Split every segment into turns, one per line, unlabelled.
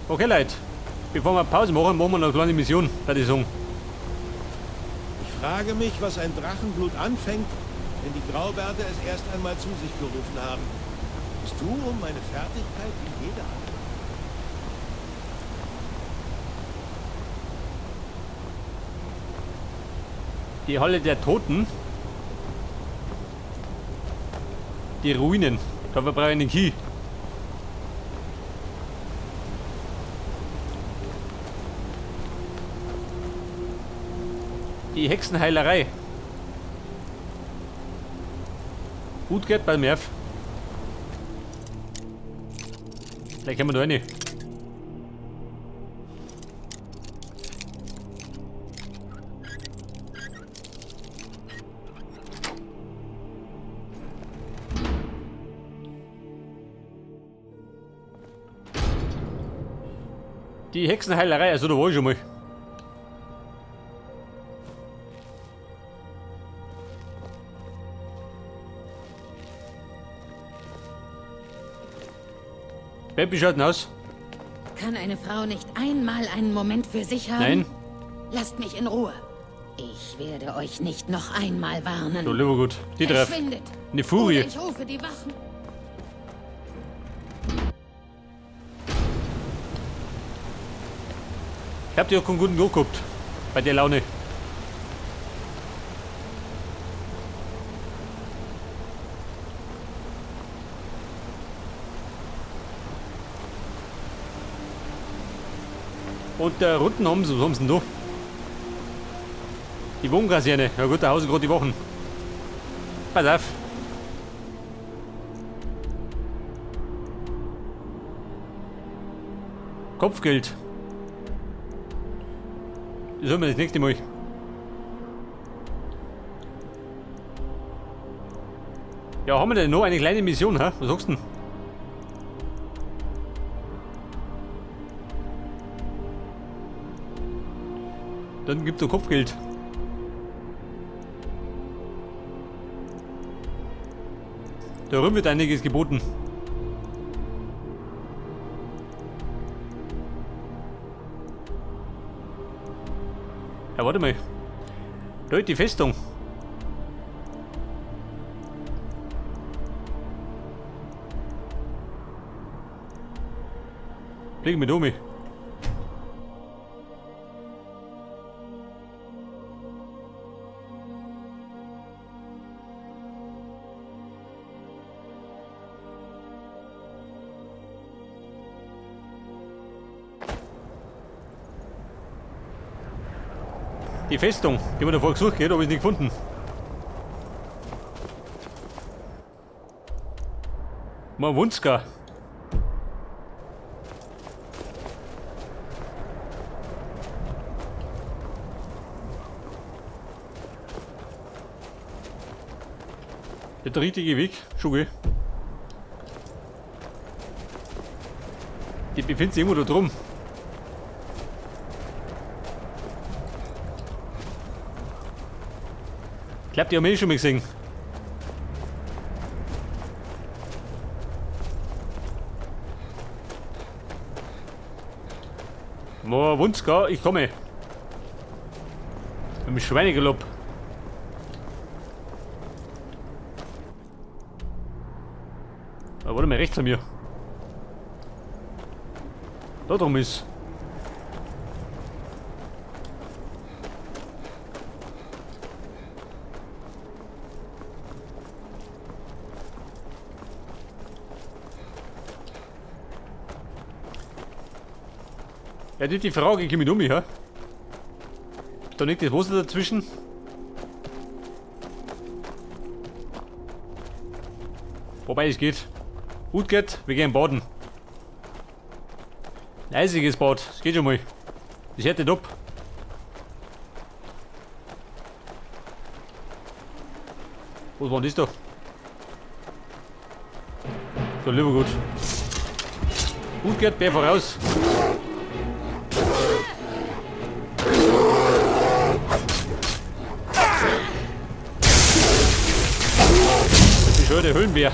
Okay, Leute. Bevor wir Pause machen, machen wir noch eine kleine Mission, würde ich sagen.
Ich frage mich, was ein Drachenblut anfängt, wenn die Graubärte es erst einmal zu sich gerufen haben. Bist du um meine Fertigkeit wie jeder andere?
Die Halle der Toten. Die Ruinen. Da brauche ich einen Key. Die Hexenheilerei. Gut geht bei Merv. Vielleicht können wir da rein. Die Hexenheilerei, also da war ich schon mal. Wie schaut denn aus?
Kann eine Frau nicht einmal einen Moment für sich haben?
Nein.
Lasst mich in Ruhe. Ich werde euch nicht noch einmal warnen.
So, lieber gut. Die treff.
Verschwindet.
Eine Furie.
Oder ich rufe die Wachen.
Ich hab dir auch keinen guten Geruch gehabt. Bei der Laune. Und der Runden haben sie, was haben sie denn da? Die Wohnkaserne. Ja gut, da hausen gerade die Wochen. Pass auf. Kopfgeld. Das hören wir das nächste Mal. Ja, haben wir denn noch eine kleine Mission, hä? Was sagst du denn? Dann gibt's doch Kopfgeld. Da rum wird einiges geboten. Ja, warte mal. Da ist die Festung. Blick mit um. Die Festung, die wir davor gesucht, gell, habe ich nicht gefunden. Mawunska. Der richtige Weg, schon gell. Die befindet sich irgendwo da drum. Ich glaub, die haben wir eh schon mal gesehen. Mawunska, ich komme. Im Schweinegalopp. Ah, warte mal, rechts von mir. Da drum ist. Ja, die Frage kommt um mich, hä? Da liegt das Wasser dazwischen. Wobei es geht. Gut geht, wir gehen baden. Ein eisiges Bad, das geht schon mal. Das hört nicht ab. Was war denn das da? So, lieber gut. Gut geht, Bär voraus. Der Höhlenbär.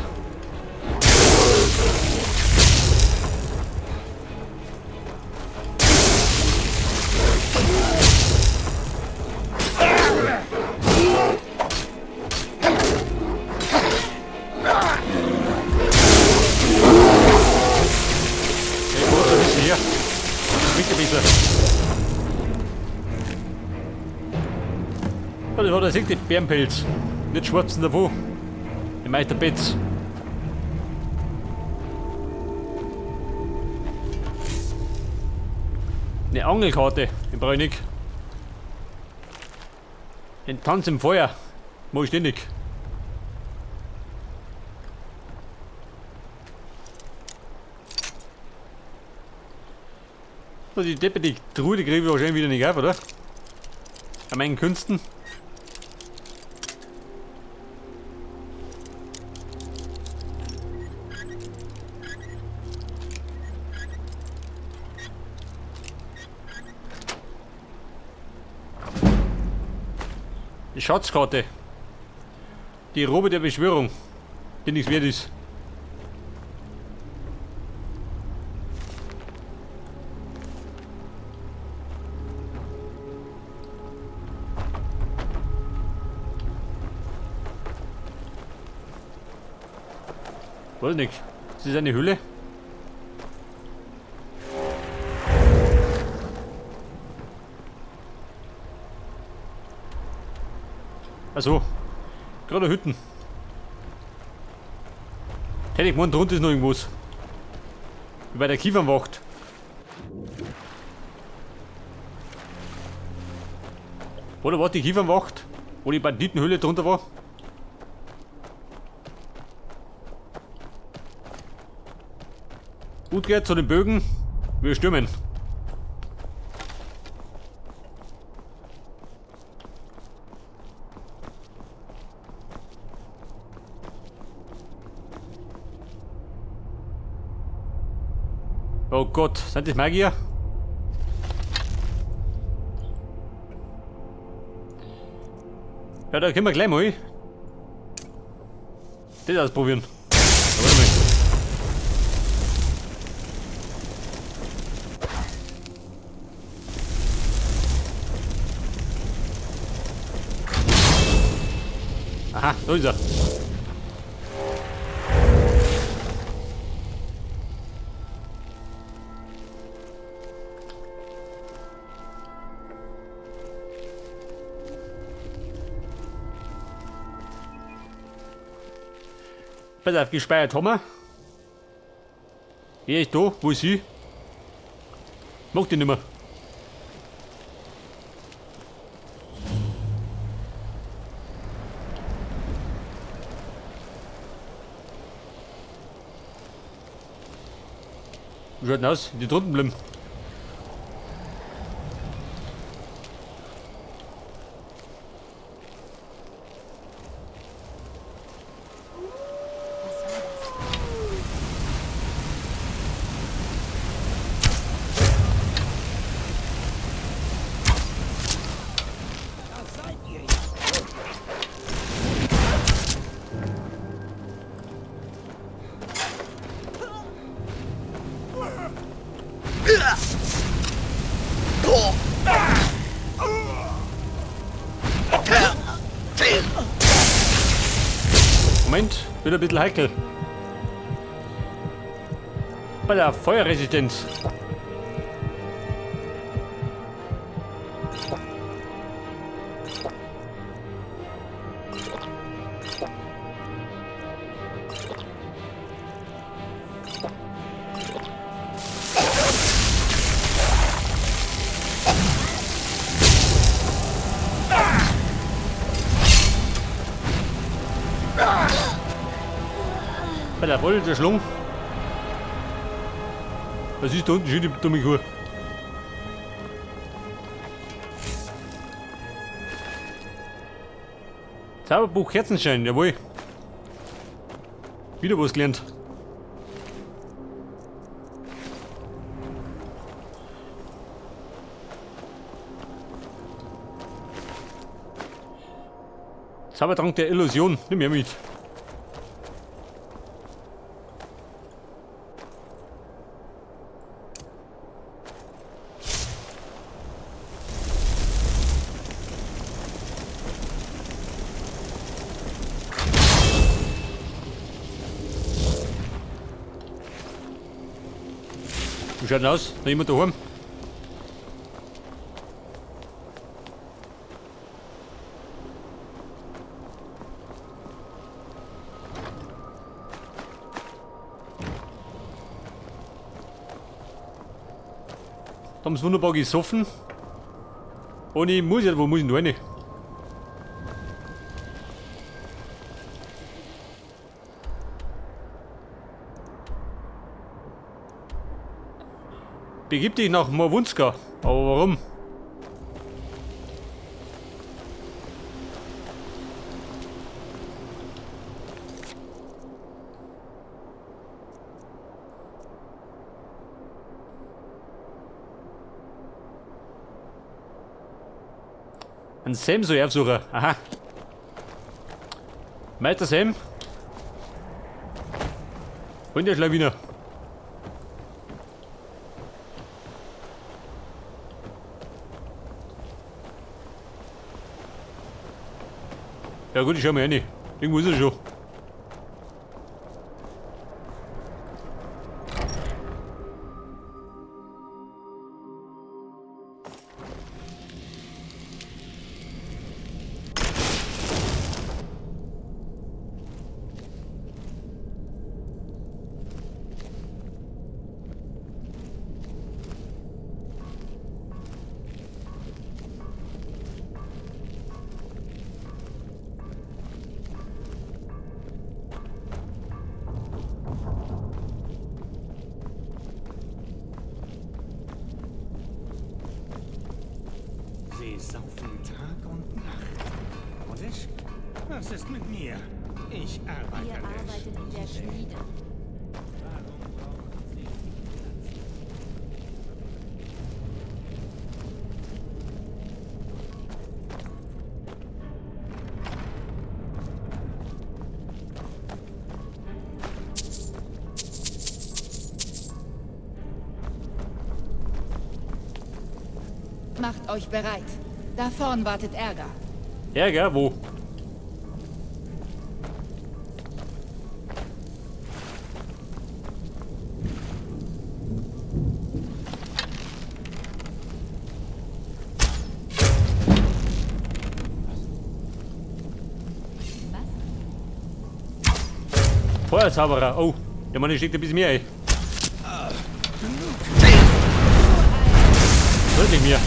Da sieht die Bärenpelz. Nicht schwarzen davon. Der Meister Betz. Eine Angelkarte, den brauche ich nicht. Den Tanz im Feuer, mach ich ständig. So, die Deppe, die Truhe, die kriege ich wahrscheinlich wieder nicht auf, oder? An meinen Künsten. Die Schatzkarte. Die Robe der Beschwörung, die nichts wert ist. Weiß nicht. Ist das eine Höhle? Also, gerade Hütten. Hätte ich gemeint, drunter ist noch irgendwas. Wie bei der Kiefernwacht. Oder war die Kiefernwacht? Wo die Banditenhöhle drunter war? Gut geht zu den Bögen. Wir stürmen. Oh Gott, sind das Magier? Ja, da können wir gleich mal das ausprobieren. Ja, warte mal. Aha, da ist er. Pass auf, gespeichert haben wir. Wer ist da? Wo ist sie? Mag die nicht mehr. Wie schaut denn aus? Die drunten bleiben. Moment, wird ein bisschen heikel. Bei der Feuerresistenz. Bei der Wolle der Schlung. Was ist da unten schön, die dumme Kuh? Zauberbuch Kerzenschein, jawohl. Wieder was gelernt. Zaubertrank der Illusion, nimm her mit. Wie schaut denn aus? Noch jemand daheim? Da haben sie wunderbar gesoffen. Und ich muss ja, wo muss ich denn da rein? Begib dich nach Morvunskar. Aber warum? Ein Sam soll ich aufsuchen. Aha. Meister Sam. Und der Schlawiner. Ja gut, ich schau mal rein. Irgendwo ist er schon.
Sie saufen Tag und Nacht. Und ich? Was ist mit mir? Ich arbeite
Ihr
an der
arbeitet in der Schmiede.
Warum brauchen Sie
Macht euch bereit. Da vorn wartet Ärger.
Ärger? Wo? Feuerzauberer. Oh, der Mann steckt ein bisschen mehr ein. Deutlich mehr.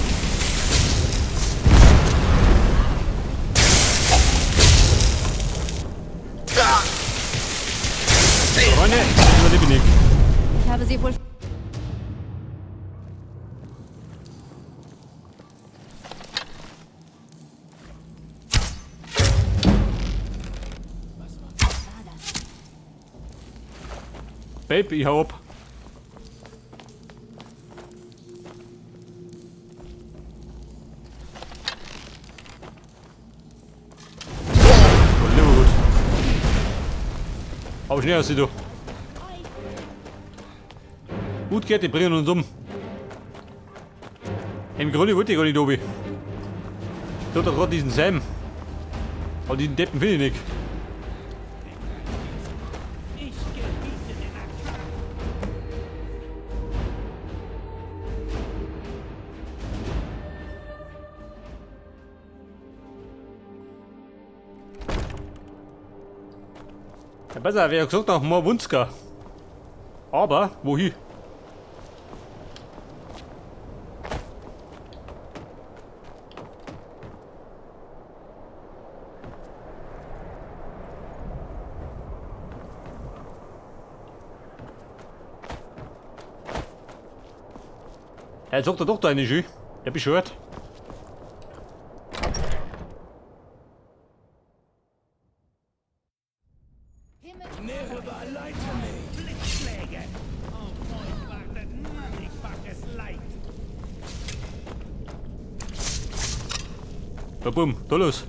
Freunde, das überlebe ich nicht.
Ich habe sie wohl.
Babe, ich hau ab. Oh, lieber gut. Aber schnell aus, du. Gut geht, die bringen uns um. Im Grunde wollte ich gar nicht oben. Da hat er gerade diesen Sam. Aber diesen Deppen finde ich nicht. Ja, besser wäre gesagt nach Morvunskar. Aber, wohin? Er sagt er doch da eine Schü. Der beschwört.
Blitzschläge! Auf euch wartet mannigfaches Leid!
Ja, bumm, da los.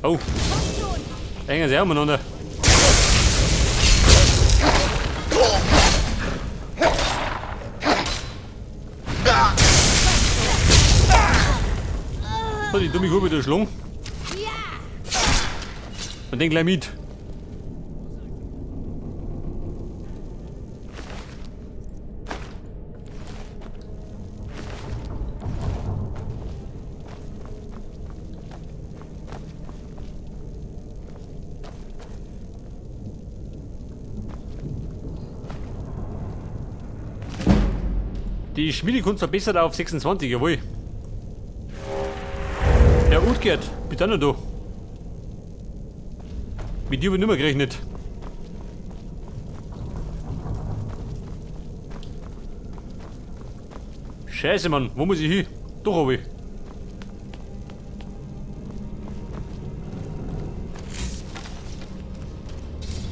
Oh. Da hängen sie auch umeinander. So, die dumme Kuh wieder schlungen. Und den gleich mit. Die Schmiedekunst verbessert auf 26, jawohl. Herr Uthgerd, bist auch noch da. Mit dir hab ich nicht mehr gerechnet. Scheiße, Mann, wo muss ich hin? Doch, hab ich.